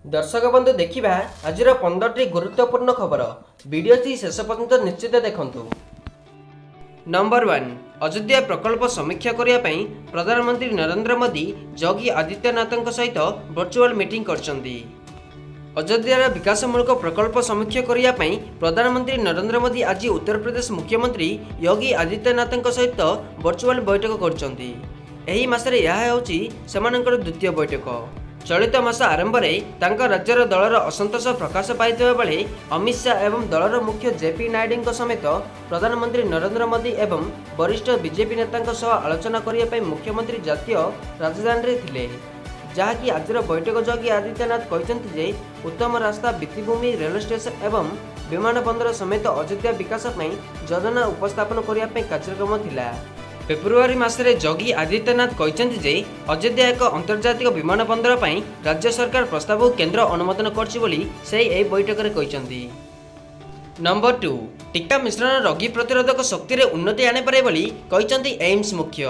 ଦର୍ଶକ ବନ୍ଧୁ, ଦେଖିବା ଆଜିର 15ଟି ଗୁରୁତ୍ୱପୂର୍ଣ୍ଣ ଖବର। ଭିଡ଼ିଓଟି ଶେଷ ପର୍ଯ୍ୟନ୍ତ ନିଶ୍ଚିତ ଦେଖନ୍ତୁ। ନମ୍ବର 1, ଅଯୋଧ୍ୟା ପ୍ରକଳ୍ପ ସମୀକ୍ଷା କରିବା ପାଇଁ ପ୍ରଧାନମନ୍ତ୍ରୀ ନରେନ୍ଦ୍ର ମୋଦି ଯୋଗୀ ଆଦିତ୍ୟନାଥଙ୍କ ସହିତ ଭର୍ଚୁଆଲ ମିଟିଂ କରିଛନ୍ତି। ଅଯୋଧ୍ୟାର ବିକାଶମୂଳକ ପ୍ରକଳ୍ପ ସମୀକ୍ଷା କରିବା ପାଇଁ ପ୍ରଧାନମନ୍ତ୍ରୀ ନରେନ୍ଦ୍ର ମୋଦି ଆଜି ଉତ୍ତରପ୍ରଦେଶ ମୁଖ୍ୟମନ୍ତ୍ରୀ ଯୋଗୀ ଆଦିତ୍ୟନାଥଙ୍କ ସହିତ ଭର୍ଚୁଆଲ ବୈଠକ କରିଛନ୍ତି। ଏହି ମାସରେ ଏହା ହେଉଛି ସେମାନଙ୍କର ଦ୍ୱିତୀୟ ବୈଠକ। ଚଳିତ ମାସ ଆରମ୍ଭରେ ତାଙ୍କ ରାଜ୍ୟର ଦଳର ଅସନ୍ତୋଷ ପ୍ରକାଶ ପାଇଥିବା ବେଳେ ଅମିତ ଶାହା ଏବଂ ଦଳର ମୁଖ୍ୟ ଜେପି ନାଇଡୁଙ୍କ ସମେତ ପ୍ରଧାନମନ୍ତ୍ରୀ ନରେନ୍ଦ୍ର ମୋଦି ଏବଂ ବରିଷ୍ଠ ବିଜେପି ନେତାଙ୍କ ସହ ଆଲୋଚନା କରିବା ପାଇଁ ମୁଖ୍ୟମନ୍ତ୍ରୀ ଜାତୀୟ ରାଜଧାନୀରେ ଥିଲେ। ଯାହାକି ଆଜିର ବୈଠକ ଯୋଗୀ ଆଦିତ୍ୟନାଥ କହିଛନ୍ତି ଯେ ଉତ୍ତମ ରାସ୍ତା, ଭିତ୍ତିଭୂମି, ରେଳ ଷ୍ଟେସନ ଏବଂ ବିମାନ ବନ୍ଦର ସମେତ ଅଯୋଧ୍ୟା ବିକାଶ ପାଇଁ ଯୋଜନା ଉପସ୍ଥାପନ କରିବା ପାଇଁ କାର୍ଯ୍ୟକ୍ରମ ଥିଲା। ଫେବୃଆରୀ ମାସରେ ଯୋଗୀ ଆଦିତ୍ୟନାଥ କହିଛନ୍ତି ଯେ ଅଯୋଧ୍ୟା ଏକ ଆନ୍ତର୍ଜାତିକ ବିମାନ ବନ୍ଦର ପାଇଁ ରାଜ୍ୟ ସରକାର ପ୍ରସ୍ତାବକୁ କେନ୍ଦ୍ର ଅନୁମୋଦନ କରିଛି ବୋଲି ସେ ଏହି ବୈଠକରେ କହିଛନ୍ତି। ନମ୍ବର 2, ଟିକା ମିଶ୍ରଣ ରୋଗୀ ପ୍ରତିରୋଧକ ଶକ୍ତିରେ ଉନ୍ନତି ଆଣିପାରେ ବୋଲି କହିଛନ୍ତି ଏମ୍ସ ମୁଖ୍ୟ।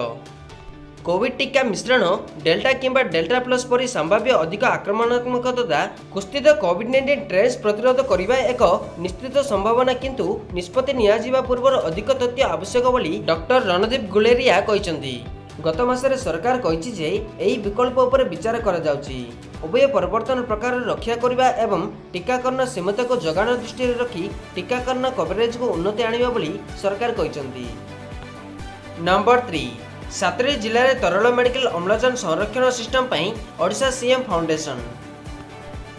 କୋଭିଡ ଟିକା ମିଶ୍ରଣ ଡେଲ୍ଟା କିମ୍ବା ଡେଲ୍ଟା ପ୍ଲସ୍ ପରି ସମ୍ଭାବ୍ୟ ଅଧିକ ଆକ୍ରମଣାତ୍ମକ ତଥା କୁତ୍ସିତ କୋଭିଡ-19 ଷ୍ଟ୍ରେନ୍ସ ପ୍ରତିରୋଧ କରିବା ଏକ ନିଶ୍ଚିତ ସମ୍ଭାବନା, କିନ୍ତୁ ନିଷ୍ପତ୍ତି ନିଆଯିବା ପୂର୍ବରୁ ଅଧିକ ତଥ୍ୟ ଆବଶ୍ୟକ ବୋଲି ଡକ୍ଟର ରଣଦୀପ ଗୁଲେରିଆ କହିଛନ୍ତି। ଗତ ମାସରେ ସରକାର କହିଛି ଯେ ଏହି ବିକଳ୍ପ ଉପରେ ବିଚାର କରାଯାଉଛି। ଉଭୟ ପରିବର୍ତ୍ତନ ପ୍ରକାରର ରକ୍ଷା କରିବା ଏବଂ ଟିକାକରଣ ସୀମିତକୁ ଯୋଗାଣ ଦୃଷ୍ଟିରେ ରଖି ଟିକାକରଣ କଭରେଜକୁ ଉନ୍ନତି ଆଣିବ ବୋଲି ସରକାର କହିଛନ୍ତି। ନମ୍ବର 3, 7ଟି ଜିଲ୍ଲାରେ ତରଳ ମେଡିକାଲ ଅମ୍ଳଜାନ ସଂରକ୍ଷଣ ସିଷ୍ଟମ ପାଇଁ ଓଡ଼ିଶା ସିଏମ୍ ଫାଉଣ୍ଡେସନ।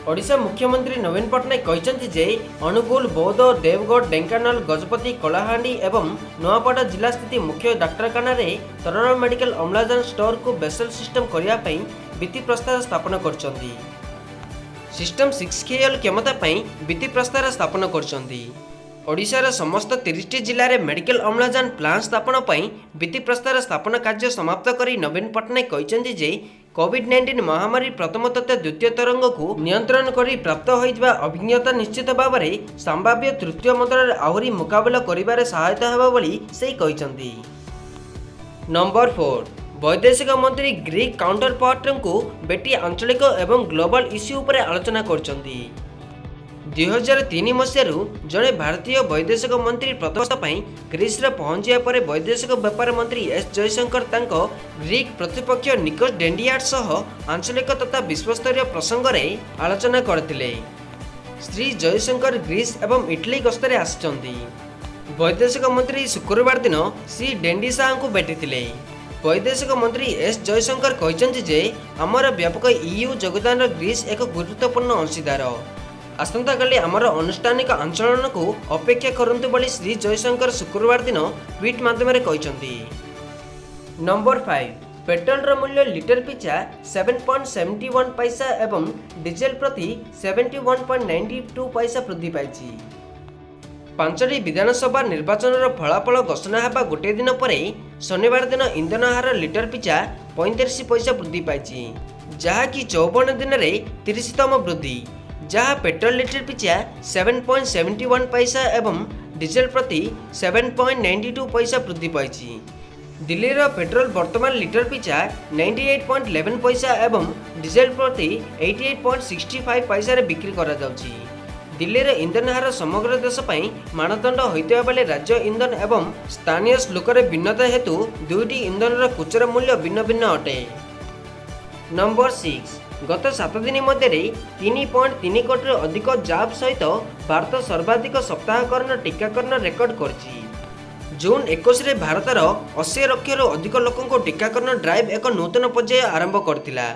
ଓଡ଼ିଶା ମୁଖ୍ୟମନ୍ତ୍ରୀ ନବୀନ ପଟ୍ଟନାୟକ କହିଛନ୍ତି ଯେ ଅନୁଗୁଳ, ବୌଦ୍ଧ, ଦେବଗଡ଼, ଢେଙ୍କାନାଳ, ଗଜପତି, କଳାହାଣ୍ଡି ଏବଂ ନୂଆପଡ଼ା ଜିଲ୍ଲା ସ୍ଥିତ ମୁଖ୍ୟ ଡାକ୍ତରଖାନାରେ ତରଳ ମେଡିକାଲ ଅମ୍ଳଜାନ ଷ୍ଟୋରକୁ ବେସଲ ସିଷ୍ଟମ କରିବା ପାଇଁ ଭିତ୍ତିପ୍ରସ୍ତର ସ୍ଥାପନ କରିଛନ୍ତି। ସିଷ୍ଟମ 6 କେଏଲ୍ କ୍ଷମତା ପାଇଁ ଭିତ୍ତିପ୍ରସ୍ତର ସ୍ଥାପନ କରିଛନ୍ତି। ଓଡ଼ିଶାର ସମସ୍ତ 30ଟି ଜିଲ୍ଲାରେ ମେଡିକାଲ ଅମ୍ଳଜାନ ପ୍ଲାଣ୍ଟ ସ୍ଥାପନ ପାଇଁ ଭିତ୍ତିପ୍ରସ୍ତର ସ୍ଥାପନ କାର୍ଯ୍ୟ ସମାପ୍ତ କରି ନବୀନ ପଟ୍ଟନାୟକ କହିଛନ୍ତି ଯେ କୋଭିଡ-19 ମହାମାରୀ ପ୍ରଥମ ତଥା ଦ୍ୱିତୀୟ ତରଙ୍ଗକୁ ନିୟନ୍ତ୍ରଣ କରି ପ୍ରାପ୍ତ ହୋଇଥିବା ଅଭିଜ୍ଞତା ନିଶ୍ଚିତ ଭାବରେ ସମ୍ଭାବ୍ୟ ତୃତୀୟ ମନ୍ତ୍ରରେ ଆହୁରି ମୁକାବିଲା କରିବାରେ ସହାୟତା ହେବ ବୋଲି ସେ କହିଛନ୍ତି। ନମ୍ବର 4, ବୈଦେଶିକ ମନ୍ତ୍ରୀ ଗ୍ରୀକ୍ କାଉଣ୍ଟରପାର୍ଟଙ୍କୁ ଭେଟି ଆଞ୍ଚଳିକ ଏବଂ ଗ୍ଲୋବାଲ ଇସ୍ୟୁ ଉପରେ ଆଲୋଚନା କରିଛନ୍ତି। 2003 ମସିହାରୁ ଜଣେ ଭାରତୀୟ ବୈଦେଶିକ ମନ୍ତ୍ରୀ ପ୍ରଥମ ପାଇଁ ଗ୍ରୀସରେ ପହଞ୍ଚିବା ପରେ ବୈଦେଶିକ ବ୍ୟାପାର ମନ୍ତ୍ରୀ ଏସ୍ ଜୟଶଙ୍କର ତାଙ୍କ ଗ୍ରୀକ୍ ପ୍ରତିପକ୍ଷ ନିକୋସ୍ ଡେଣ୍ଡିଆସ୍ ସହ ଆଞ୍ଚଳିକ ତଥା ବିଶ୍ୱସ୍ତରୀୟ ପ୍ରସଙ୍ଗରେ ଆଲୋଚନା କରିଥିଲେ। ଶ୍ରୀ ଜୟଶଙ୍କର ଗ୍ରୀସ ଏବଂ ଇଟାଲୀ ଗସ୍ତରେ ଆସିଛନ୍ତି। ବୈଦେଶିକ ମନ୍ତ୍ରୀ ଶୁକ୍ରବାର ଦିନ ଶ୍ରୀ ଡେଣ୍ଡିଆସଙ୍କୁ ଭେଟିଥିଲେ। ବୈଦେଶିକ ମନ୍ତ୍ରୀ ଏସ୍ ଜୟଶଙ୍କର କହିଛନ୍ତି ଯେ ଆମର ବ୍ୟାପକ ଇୟୁ ଯୋଗଦାନର ଗ୍ରୀସ ଏକ ଗୁରୁତ୍ୱପୂର୍ଣ୍ଣ ଅଂଶୀଦାର। ଆସନ୍ତାକାଲି ଆମର ଆନୁଷ୍ଠାନିକ ଆଚରଣକୁ ଅପେକ୍ଷା କରନ୍ତୁ ବୋଲି ଶ୍ରୀ ଜୟଶଙ୍କର ଶୁକ୍ରବାର ଦିନ ଟ୍ୱିଟ୍ ମାଧ୍ୟମରେ କହିଛନ୍ତି। ନମ୍ବର 5, ପେଟ୍ରୋଲର ମୂଲ୍ୟ ଲିଟର ପିଛା 7.71 ପଇସା ଏବଂ ଡିଜେଲ ପ୍ରତି 71.92 ପଇସା ବୃଦ୍ଧି ପାଇଛି। 5ଟି ବିଧାନସଭା ନିର୍ବାଚନର ଫଳାଫଳ ଘୋଷଣା ହେବା ଗୋଟିଏ ଦିନ ପରେ ଶନିବାର ଦିନ ଇନ୍ଧନ ହାର ଲିଟର ପିଛା 35 ପଇସା ବୃଦ୍ଧି ପାଇଛି, ଯାହାକି 54 ଦିନରେ 30ତମ ବୃଦ୍ଧି, ଯାହା ପେଟ୍ରୋଲ ଲିଟର ପିଛା 7.71 ପଇସା ଏବଂ ଡିଜେଲ ପ୍ରତି 7.92 ପଇସା ବୃଦ୍ଧି ପାଇଛି। ଦିଲ୍ଲୀର ପେଟ୍ରୋଲ ବର୍ତ୍ତମାନ ଲିଟର ପିଛା 98.11 ପଇସା ଏବଂ ଡିଜେଲ ପ୍ରତି 88.65 ପଇସାରେ ବିକ୍ରି କରାଯାଉଛି। ଦିଲ୍ଲୀର ଇନ୍ଧନ ହାର ସମଗ୍ର ଦେଶ ପାଇଁ ମାନଦଣ୍ଡ ହୋଇଥିବା ବେଳେ ରାଜ୍ୟ ଇନ୍ଧନ ଏବଂ ସ୍ଥାନୀୟ ଶୁଳ୍କରେ ଭିନ୍ନତା ହେତୁ ଦୁଇଟି ଇନ୍ଧନର ଖୁଚୁରା ମୂଲ୍ୟ ଭିନ୍ନ ଭିନ୍ନ ଅଟେ। ନମ୍ବର 6, ଗତ 7 ଦିନ ମଧ୍ୟରେ 3.3 କୋଟିରୁ ଅଧିକ ଜାବ୍ ସହିତ ଭାରତ ସର୍ବାଧିକ ସପ୍ତାହକରଣ ଟିକାକରଣ ରେକର୍ଡ କରିଛି। ଜୁନ୍ 21ରେ ଭାରତର 80 ଲକ୍ଷରୁ ଅଧିକ ଲୋକଙ୍କୁ ଟିକାକରଣ ଡ୍ରାଇଭ୍ ଏକ ନୂତନ ପର୍ଯ୍ୟାୟ ଆରମ୍ଭ କରିଥିଲା,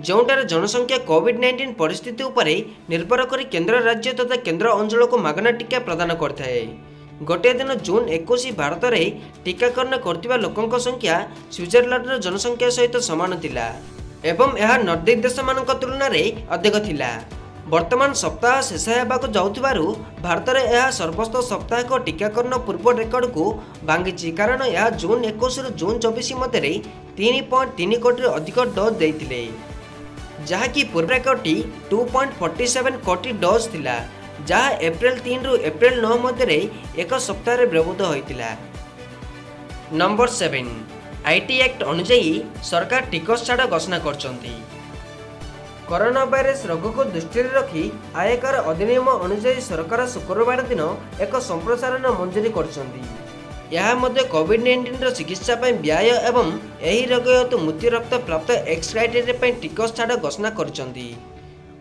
ଯେଉଁଠାରେ ଜନସଂଖ୍ୟା କୋଭିଡ-19 ପରିସ୍ଥିତି ଉପରେ ନିର୍ଭର କରି କେନ୍ଦ୍ର, ରାଜ୍ୟ ତଥା କେନ୍ଦ୍ର ଅଞ୍ଚଳକୁ ମାଗଣା ଟିକା ପ୍ରଦାନ କରିଥାଏ। ଗୋଟିଏ ଦିନ ଜୁନ୍ 21 ଭାରତରେ ଟିକାକରଣ କରିଥିବା ଲୋକଙ୍କ ସଂଖ୍ୟା ସୁଇଜରଲ୍ୟାଣ୍ଡର ଜନସଂଖ୍ୟା ସହିତ ସମାନ ଥିଲା ଏବଂ ଏହା ନର୍ଡିକ୍ ଦେଶମାନଙ୍କ ତୁଳନାରେ ଅଧିକ ଥିଲା। ବର୍ତ୍ତମାନ ସପ୍ତାହ ଶେଷ ହେବାକୁ ଯାଉଥିବାରୁ ଭାରତରେ ଏହା ସର୍ବସ୍ତ ସପ୍ତାହକ ଟିକାକରଣ ପୂର୍ବ ରେକର୍ଡକୁ ଭାଙ୍ଗିଛି, କାରଣ ଏହା ଜୁନ୍ 21ରୁ ଜୁନ୍ 24 ମଧ୍ୟରେ 3.3 କୋଟିରୁ ଅଧିକ ଡୋଜ୍ ଦେଇଥିଲେ, ଯାହାକି ପୂର୍ବ ରେକର୍ଡଟି 2.47 କୋଟି ଡୋଜ୍ ଥିଲା, ଯାହା ଏପ୍ରିଲ 3ରୁ ଏପ୍ରିଲ 9 ମଧ୍ୟରେ ଏକ ସପ୍ତାହରେ ବ୍ୟବହୃତ ହୋଇଥିଲା। ନମ୍ବର 7, IT act ଅନୁଯାୟୀ ସରକାର ଟିକସ ଛାଡ଼ ଘୋଷଣା କରିଛନ୍ତି। କରୋନା ଭାଇରସ ରୋଗକୁ ଦୃଷ୍ଟିରେ ରଖି ଆୟକର ଅଧିନିୟମ ଅନୁଯାୟୀ ସରକାର ଶୁକ୍ରବାର ଦିନ ଏକ ସମ୍ପ୍ରସାରଣ ମଞ୍ଜୁରୀ କରିଛନ୍ତି। ଏହା ମଧ୍ୟ କୋଭିଡ୍-19ର ଚିକିତ୍ସା ପାଇଁ ବ୍ୟୟ ଏବଂ ଏହି ରୋଗ ହେତୁ ମୃତ୍ୟୁ ରକ୍ତ ପ୍ରାପ୍ତ ଏକ୍ସ କ୍ରାଇଟେରିଆ ପାଇଁ ଟିକସ ଛାଡ଼ ଘୋଷଣା କରିଛନ୍ତି।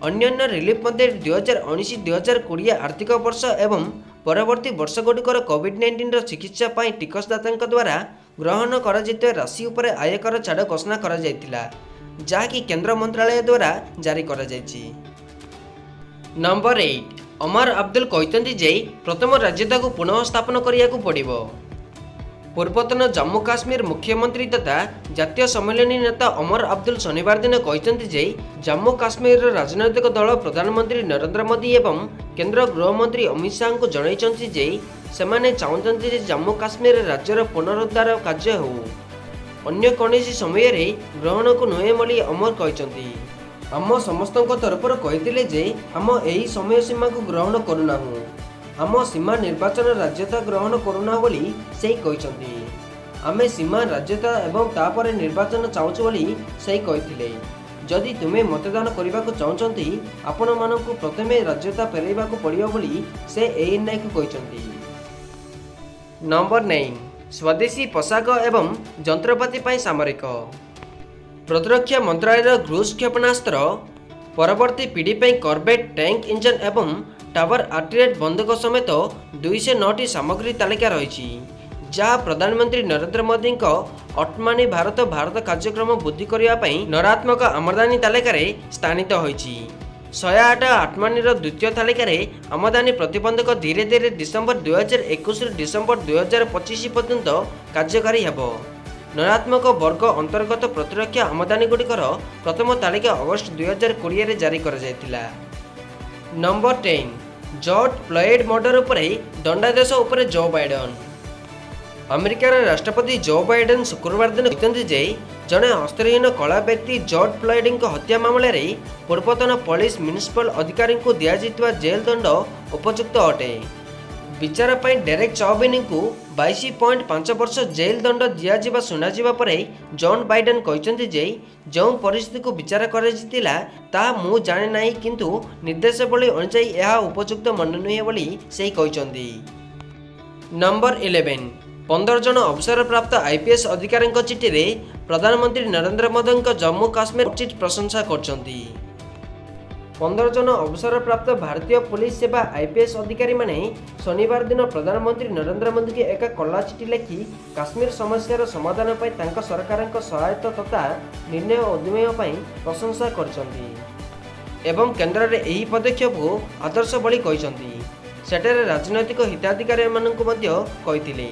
ଅନ୍ୟାନ୍ୟ ରିଲିଫ୍ ମଧ୍ୟରେ 2019-2020 ଆର୍ଥିକ ବର୍ଷ ଏବଂ ପରବର୍ତ୍ତୀ ବର୍ଷଗୁଡ଼ିକର କୋଭିଡ୍-19ର ଚିକିତ୍ସା ପାଇଁ ଟିକସଦାତାଙ୍କ ଦ୍ୱାରା ଗ୍ରହଣ କରାଯାଇଥିବା ରାଶି ଉପରେ ଆୟକର ଛାଡ଼ ଘୋଷଣା କରାଯାଇଥିଲା, ଯାହାକି କେନ୍ଦ୍ର ମନ୍ତ୍ରାଳୟ ଦ୍ୱାରା ଜାରି କରାଯାଇଛି। ନମ୍ବର 8, ଓମାର ଅବଦୁଲ୍ଲା କହିଛନ୍ତି ଯେ ପ୍ରଥମ ରାଜ୍ୟତାକୁ ପୁନଃ ସ୍ଥାପନ କରିବାକୁ ପଡ଼ିବ। ପୂର୍ବତନ ଜାମ୍ମୁ କାଶ୍ମୀର ମୁଖ୍ୟମନ୍ତ୍ରୀ ତଥା ଜାତୀୟ ସମ୍ମିଳନୀ ନେତା ଓମର ଅବଦୁଲ୍ଲା ଶନିବାର ଦିନ କହିଛନ୍ତି ଯେ ଜାମ୍ମୁ କାଶ୍ମୀରର ରାଜନୈତିକ ଦଳ ପ୍ରଧାନମନ୍ତ୍ରୀ ନରେନ୍ଦ୍ର ମୋଦି ଏବଂ କେନ୍ଦ୍ର ଗୃହମନ୍ତ୍ରୀ ଅମିତ ଶାହାଙ୍କୁ ଜଣାଇଛନ୍ତି ଯେ ସେମାନେ ଚାହୁଁଛନ୍ତି ଯେ ଜାମ୍ମୁ କାଶ୍ମୀର ରାଜ୍ୟର ପୁନରୁଦ୍ଧାର କାର୍ଯ୍ୟ ହେଉ, ଅନ୍ୟ କୌଣସି ସମୟରେ ଗ୍ରହଣକୁ ନୁହେଁ ବୋଲି ଅମର କହିଛନ୍ତି। ଆମ ସମସ୍ତଙ୍କ ତରଫରୁ କହିଥିଲେ ଯେ ଆମ ଏହି ସମୟ ସୀମାକୁ ଗ୍ରହଣ କରୁନାହୁଁ, ଆମ ସୀମା ନିର୍ବାଚନ ରାଜ୍ୟତା ଗ୍ରହଣ କରୁନାହୁଁ ବୋଲି ସେ କହିଛନ୍ତି। ଆମେ ସୀମା ରାଜ୍ୟତା ଏବଂ ତାପରେ ନିର୍ବାଚନ ଚାହୁଁଛୁ ବୋଲି ସେ କହିଥିଲେ। ଯଦି ତୁମେ ମତଦାନ କରିବାକୁ ଚାହୁଁଛନ୍ତି, ଆପଣମାନଙ୍କୁ ପ୍ରଥମେ ରାଜ୍ୟତା ଫେରାଇବାକୁ ପଡ଼ିବ ବୋଲି ସେ ଏଏନ୍ଆଇକୁ କହିଛନ୍ତି। ନମ୍ବର 9, ସ୍ୱଦେଶୀ ପୋଷାକ ଏବଂ ଯନ୍ତ୍ରପାତି ପାଇଁ ସାମରିକ ପ୍ରତିରକ୍ଷା ମନ୍ତ୍ରାଳୟର କ୍ରୁଜ୍ କ୍ଷେପଣାସ୍ତ୍ର ପରବର୍ତ୍ତୀ ପିଢ଼ି ପାଇଁ କର୍ବେଟ୍ ଟ୍ୟାଙ୍କ ଇଞ୍ଜିନ୍ ଏବଂ ଟାୱାର ଆର୍ଟିଲେରୀ ବନ୍ଧୁକ ସମେତ 209ଟି ସାମଗ୍ରୀ ତାଲିକା ରହିଛି, ଯାହା ପ୍ରଧାନମନ୍ତ୍ରୀ ନରେନ୍ଦ୍ର ମୋଦିଙ୍କ ଆତ୍ମନିର୍ଭର ଭାରତ କାର୍ଯ୍ୟକ୍ରମ ବୃଦ୍ଧି କରିବା ପାଇଁ ନକାରାତ୍ମକ ଆମଦାନୀ ତାଲିକାରେ ସ୍ଥାନିତ ହୋଇଛି। 108 ଆତ୍ମନିର୍ଭର ଦ୍ୱିତୀୟ ତାଲିକାରେ ଆମଦାନୀ ପ୍ରତିବନ୍ଧକ ଧୀରେ ଧୀରେ ଡିସେମ୍ବର 2021ରୁ ଡିସେମ୍ବର 2025 ପର୍ଯ୍ୟନ୍ତ କାର୍ଯ୍ୟକାରୀ ହେବ। ନକାରାତ୍ମକ ବର୍ଗ ଅନ୍ତର୍ଗତ ପ୍ରତିରକ୍ଷା ଆମଦାନୀଗୁଡ଼ିକର ପ୍ରଥମ ତାଲିକା ଅଗଷ୍ଟ 2020ରେ ଜାରି କରାଯାଇଥିଲା। ନମ୍ବର 10, ଜର୍ଜ ଫ୍ଲଏଡ୍ ମର୍ଡର ଉପରେ ଦଣ୍ଡାଦେଶ ଉପରେ ଜୋ ବାଇଡେନ୍। ଆମେରିକାର ରାଷ୍ଟ୍ରପତି ଜୋ ବାଇଡେନ୍ ଶୁକ୍ରବାର ଦିନ କହିଛନ୍ତି ଯେ ଜଣେ ଅସ୍ତ୍ରହୀନ କଳା ବ୍ୟକ୍ତି ଜର୍ଜ ଫ୍ଲଏଡ୍ଙ୍କ ହତ୍ୟା ମାମଲାରେ ପୂର୍ବତନ ପୋଲିସ ମ୍ୟୁନିସିପାଲ ଅଧିକାରୀଙ୍କୁ ଦିଆଯାଇଥିବା ଜେଲ ଦଣ୍ଡ ଉପଯୁକ୍ତ ଅଟେ। ବିଚାର ପାଇଁ ଡେରେକ୍ ଚାଉଭିନଙ୍କୁ 22.5 ବର୍ଷ ଜେଲ ଦଣ୍ଡ ଦିଆଯିବା ଶୁଣାଯିବା ପରେ ଜନ୍ ବାଇଡେନ୍ କହିଛନ୍ତି ଯେ ଯେଉଁ ପରିସ୍ଥିତିକୁ ବିଚାର କରାଯାଇଥିଲା ତାହା ମୁଁ ଜାଣେ ନାହିଁ, କିନ୍ତୁ ନିର୍ଦ୍ଦେଶାବଳୀ ଅନୁଯାୟୀ ଏହା ଉପଯୁକ୍ତ ମନେ ନୁହେଁ ବୋଲି ସେ କହିଛନ୍ତି। ନମ୍ବର 11, 15 ଜଣ ଅବସରପ୍ରାପ୍ତ ଆଇପିଏସ୍ ଅଧିକାରୀଙ୍କ ଚିଠିରେ ପ୍ରଧାନମନ୍ତ୍ରୀ ନରେନ୍ଦ୍ର ମୋଦିଙ୍କ ଜମ୍ମୁ କାଶ୍ମୀର ଚିଠି ପ୍ରଶଂସା କରିଛନ୍ତି। 15 ଜଣ ଅବସରପ୍ରାପ୍ତ ଭାରତୀୟ ପୋଲିସ ସେବା ଆଇପିଏସ୍ ଅଧିକାରୀମାନେ ଶନିବାର ଦିନ ପ୍ରଧାନମନ୍ତ୍ରୀ ନରେନ୍ଦ୍ର ମୋଦିଙ୍କୁ ଏକ ଖୋଲା ଚିଠି ଲେଖି କାଶ୍ମୀର ସମସ୍ୟାର ସମାଧାନ ପାଇଁ ତାଙ୍କ ସରକାରଙ୍କ ସହାୟତା ତଥା ନିର୍ଣ୍ଣୟ ଉଦ୍ୟମ ପାଇଁ ପ୍ରଶଂସା କରିଛନ୍ତି ଏବଂ କେନ୍ଦ୍ରରେ ଏହି ପଦକ୍ଷେପକୁ ଆଦର୍ଶ ବୋଲି କହିଛନ୍ତି। ସେଠାରେ ରାଜନୈତିକ ହିତାଧିକାରୀମାନଙ୍କୁ ମଧ୍ୟ କହିଥିଲେ।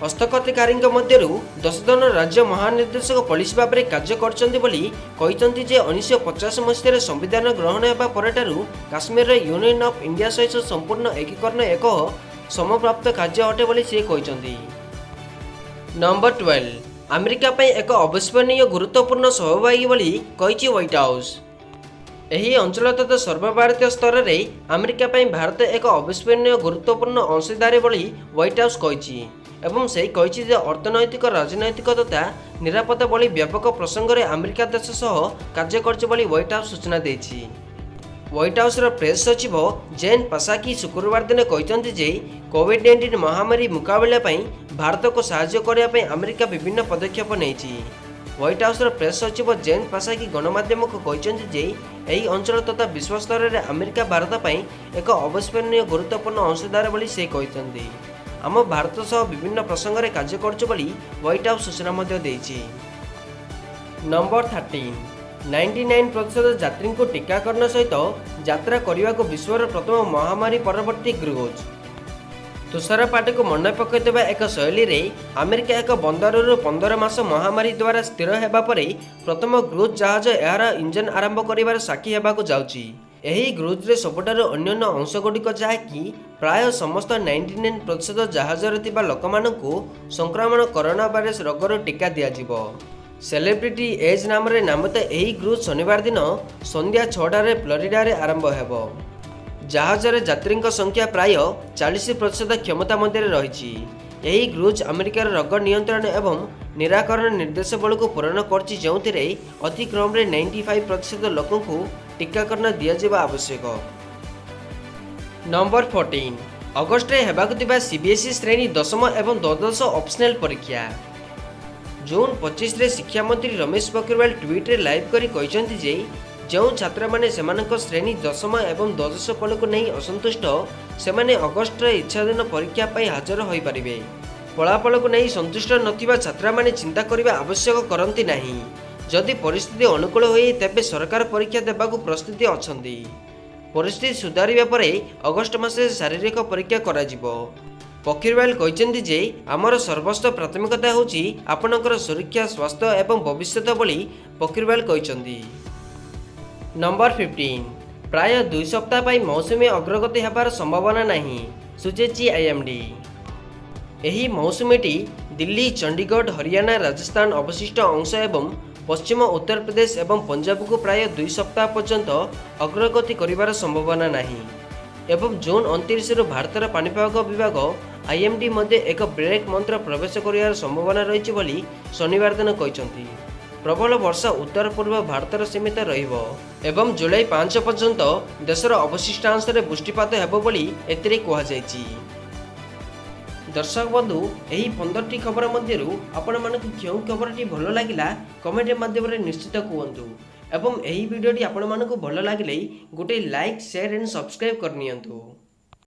ହସ୍ତଖତକାରୀଙ୍କ ମଧ୍ୟରୁ 10 ଜଣ ରାଜ୍ୟ ମହାନିର୍ଦ୍ଦେଶକ ପୋଲିସ ଭାବରେ କାର୍ଯ୍ୟ କରିଛନ୍ତି ବୋଲି କହିଛନ୍ତି ଯେ 1950 ମସିହାରେ ସମ୍ବିଧାନ ଗ୍ରହଣ ହେବା ପରଠାରୁ କାଶ୍ମୀରର ୟୁନିୟନ୍ ଅଫ୍ ଇଣ୍ଡିଆ ସହିତ ସମ୍ପୂର୍ଣ୍ଣ ଏକୀକରଣ ଏକ ସମୟପ୍ରାପ୍ତ କାର୍ଯ୍ୟ ଅଟେ ବୋଲି ସେ କହିଛନ୍ତି। ନମ୍ବର 12, ଆମେରିକା ପାଇଁ ଏକ ଅବିସ୍ମରଣୀୟ ଗୁରୁତ୍ୱପୂର୍ଣ୍ଣ ସହଭାଗୀ ବୋଲି କହିଛି ହ୍ୱାଇଟ୍ ହାଉସ୍। ଏହି ଅଞ୍ଚଳ ତଥା ସର୍ବଭାରତୀୟ ସ୍ତରରେ ଆମେରିକା ପାଇଁ ଭାରତ ଏକ ଅବିସ୍ମରଣୀୟ ଗୁରୁତ୍ୱପୂର୍ଣ୍ଣ ଅଂଶୀଦାର ବୋଲି ହ୍ୱାଇଟ୍ ହାଉସ୍ କହିଛି ଏବଂ ସେହି କହିଛି ଯେ ଅର୍ଥନୈତିକ, ରାଜନୈତିକ ତଥା ନିରାପତ୍ତା ଭଳି ବ୍ୟାପକ ପ୍ରସଙ୍ଗରେ ଆମେରିକା ଦେଶ ସହ କାର୍ଯ୍ୟ କରୁଛି ବୋଲି ହ୍ୱାଇଟ୍ ହାଉସ୍ ସୂଚନା ଦେଇଛି। ହ୍ୱାଇଟ୍ ହାଉସ୍ର ପ୍ରେସ୍ ସଚିବ ଜେନ୍ ପାସାକି ଶୁକ୍ରବାର ଦିନ କହିଛନ୍ତି ଯେ କୋଭିଡ୍-19 ମହାମାରୀ ମୁକାବିଲା ପାଇଁ ଭାରତକୁ ସାହାଯ୍ୟ କରିବା ପାଇଁ ଆମେରିକା ବିଭିନ୍ନ ପଦକ୍ଷେପ ନେଇଛି। ହ୍ୱାଇଟ୍ ହାଉସ୍ର ପ୍ରେସ୍ ସଚିବ ଜେନ୍ ପାସାକି ଗଣମାଧ୍ୟମକୁ କହିଛନ୍ତି ଯେ ଏହି ଅଞ୍ଚଳ ତଥା ବିଶ୍ୱ ସ୍ତରରେ ଆମେରିକା ଭାରତ ପାଇଁ ଏକ ଅବିସ୍ମରଣୀୟ ଗୁରୁତ୍ୱପୂର୍ଣ୍ଣ ଅଂଶୀଦାର ବୋଲି ସେ କହିଛନ୍ତି। ଆମ ଭାରତ ସହ ବିଭିନ୍ନ ପ୍ରସଙ୍ଗରେ କାର୍ଯ୍ୟ କରୁଛୁ ବୋଲି ହ୍ୱାଇଟ୍ ହାଉସ୍ ସୂଚନା ମଧ୍ୟ ଦେଇଛି। ନମ୍ବର 13, 99% ଯାତ୍ରୀଙ୍କୁ ଟିକାକରଣ ସହିତ ଯାତ୍ରା କରିବାକୁ ବିଶ୍ୱର ପ୍ରଥମ ମହାମାରୀ ପରବର୍ତ୍ତୀ କ୍ରୁଜ୍। ତୁଷାରପାତକୁ ମନେ ପକାଉଥିବା ଏକ ଶୈଳୀରେ ଆମେରିକା ଏକ ବନ୍ଦରରୁ 15 ମାସ ମହାମାରୀ ଦ୍ୱାରା ସ୍ଥିର ହେବା ପରେ ପ୍ରଥମ କ୍ରୁଜ୍ ଜାହାଜ ଏହାର ଇଞ୍ଜିନ୍ ଆରମ୍ଭ କରିବାର ସାକ୍ଷୀ ହେବାକୁ ଯାଉଛି। ଏହି କ୍ରୁଜ୍ରେ ସବୁଠାରୁ ଅନ୍ୟାନ୍ୟ ଅଂଶଗୁଡ଼ିକ, ଯାହାକି ପ୍ରାୟ ସମସ୍ତ 99% ଜାହାଜରେ ଥିବା ଲୋକମାନଙ୍କୁ ସଂକ୍ରମଣ କରୋନା ଭାଇରସ ରୋଗରୁ ଟିକା ଦିଆଯିବ। ସେଲିବ୍ରିଟି ଏଜ୍ ନାମରେ ନାମିତ ଏହି କ୍ରୁଜ୍ ଶନିବାର ଦିନ ସନ୍ଧ୍ୟା 6ଟାରେ ଫ୍ଲୋରିଡାରେ ଆରମ୍ଭ ହେବ। ଜାହାଜରେ ଯାତ୍ରୀଙ୍କ ସଂଖ୍ୟା ପ୍ରାୟ 40% କ୍ଷମତା ମଧ୍ୟରେ ରହିଛି। ଏହି କ୍ରୁଜ୍ ଆମେରିକାର ରୋଗ ନିୟନ୍ତ୍ରଣ ଏବଂ ନିରାକରଣ ନିର୍ଦ୍ଦେଶାବଳୀକୁ ପୂରଣ କରୁଛି, ଯେଉଁଥିରେ ଅତି କମରେ 95% ଲୋକଙ୍କୁ ଟିକାକରଣ ଦିଆଯିବା ଆବଶ୍ୟକ। ନମ୍ବର 14, ଅଗଷ୍ଟରେ ହେବାକୁ ଥିବା ସିବିଏସ୍ଇ ଶ୍ରେଣୀ ଦଶମ ଏବଂ ଦ୍ୱାଦଶ ଅପସନାଲ ପରୀକ୍ଷା। ଜୁନ୍ 25ରେ ଶିକ୍ଷାମନ୍ତ୍ରୀ ରମେଶ ପୋଖରିୱାଲ ଟ୍ୱିଟ୍ରେ ଲାଇଭ୍ କରି କହିଛନ୍ତି ଯେ ଯେଉଁ ଛାତ୍ରମାନେ ସେମାନଙ୍କ ଶ୍ରେଣୀ ଦଶମ ଏବଂ ଦ୍ୱାଦଶ ଫଳକୁ ନେଇ ଅସନ୍ତୁଷ୍ଟ, ସେମାନେ ଅଗଷ୍ଟରେ ଇଚ୍ଛାଧୀନ ପରୀକ୍ଷା ପାଇଁ ହାଜର ହୋଇପାରିବେ। ଫଳାଫଳକୁ ନେଇ ସନ୍ତୁଷ୍ଟ ନଥିବା ଛାତ୍ରମାନେ ଚିନ୍ତା କରିବା ଆବଶ୍ୟକ କରନ୍ତି ନାହିଁ। ଯଦି ପରିସ୍ଥିତି ଅନୁକୂଳ ହୁଏ, ତେବେ ସରକାର ପରୀକ୍ଷା ଦେବାକୁ ପ୍ରସ୍ତୁତ ଅଛନ୍ତି। ପରିସ୍ଥିତି ସୁଧାରିବା ପରେ ଅଗଷ୍ଟ ମାସରେ ଶାରୀରିକ ପରୀକ୍ଷା କରାଯିବ। ପୋଖରିୱାଲ କହିଛନ୍ତି ଯେ ଆମର ସର୍ବୋଚ୍ଚ ପ୍ରାଥମିକତା ହେଉଛି ଆପଣଙ୍କର ସୁରକ୍ଷା, ସ୍ୱାସ୍ଥ୍ୟ ଏବଂ ଭବିଷ୍ୟତ ବୋଲି ପୋଖରିୱାଲ କହିଛନ୍ତି। ନମ୍ବର 15, ପ୍ରାୟ 2 ସପ୍ତାହ ପାଇଁ ମୌସୁମୀ ଅଗ୍ରଗତି ହେବାର ସମ୍ଭାବନା ନାହିଁ, ସୂଚାଇଛି ଆଇଏମ୍ଡି। ଏହି ମୌସୁମୀଟି ଦିଲ୍ଲୀ, ଚଣ୍ଡିଗଡ଼, ହରିୟାଣା, ରାଜସ୍ଥାନ ଅବଶିଷ୍ଟ ଅଂଶ ଏବଂ ପଶ୍ଚିମ ଉତ୍ତରପ୍ରଦେଶ ଏବଂ ପଞ୍ଜାବକୁ ପ୍ରାୟ 2 ସପ୍ତାହ ପର୍ଯ୍ୟନ୍ତ ଅଗ୍ରଗତି କରିବାର ସମ୍ଭାବନା ନାହିଁ ଏବଂ ଜୁନ୍ 29ରୁ ଭାରତର ପାଣିପାଗ ବିଭାଗ ଆଇଏମ୍ଡି ମଧ୍ୟ ଏକ ବ୍ରେକ୍ ମନ୍ତ୍ର ପ୍ରବେଶ କରିବାର ସମ୍ଭାବନା ରହିଛି ବୋଲି ଶନିବାର ଦିନ କହିଛନ୍ତି। ପ୍ରବଳ ବର୍ଷା ଉତ୍ତର ପୂର୍ବ ଭାରତର ସୀମିତ ରହିବ ଏବଂ ଜୁଲାଇ 5 ପର୍ଯ୍ୟନ୍ତ ଦେଶର ଅବଶିଷ୍ଟାଂଶରେ ବୃଷ୍ଟିପାତ ହେବ ବୋଲି ଏଥିରେ କୁହାଯାଇଛି। ଦର୍ଶକ ବନ୍ଧୁ, ଏହି 15ଟି ଖବର ମଧ୍ୟରୁ ଆପଣମାନଙ୍କୁ କେଉଁ ଖବରଟି ଭଲ ଲାଗିଲା, କମେଣ୍ଟ ମାଧ୍ୟମରେ ନିଶ୍ଚିତ କୁହନ୍ତୁ ଏବଂ ଏହି ଭିଡ଼ିଓଟି ଆପଣମାନଙ୍କୁ ଭଲ ଲାଗିଲେ ଗୋଟିଏ ଲାଇକ୍, ସେୟାର ଆଣ୍ଡ ସବସ୍କ୍ରାଇବ୍ କରିନିଅନ୍ତୁ।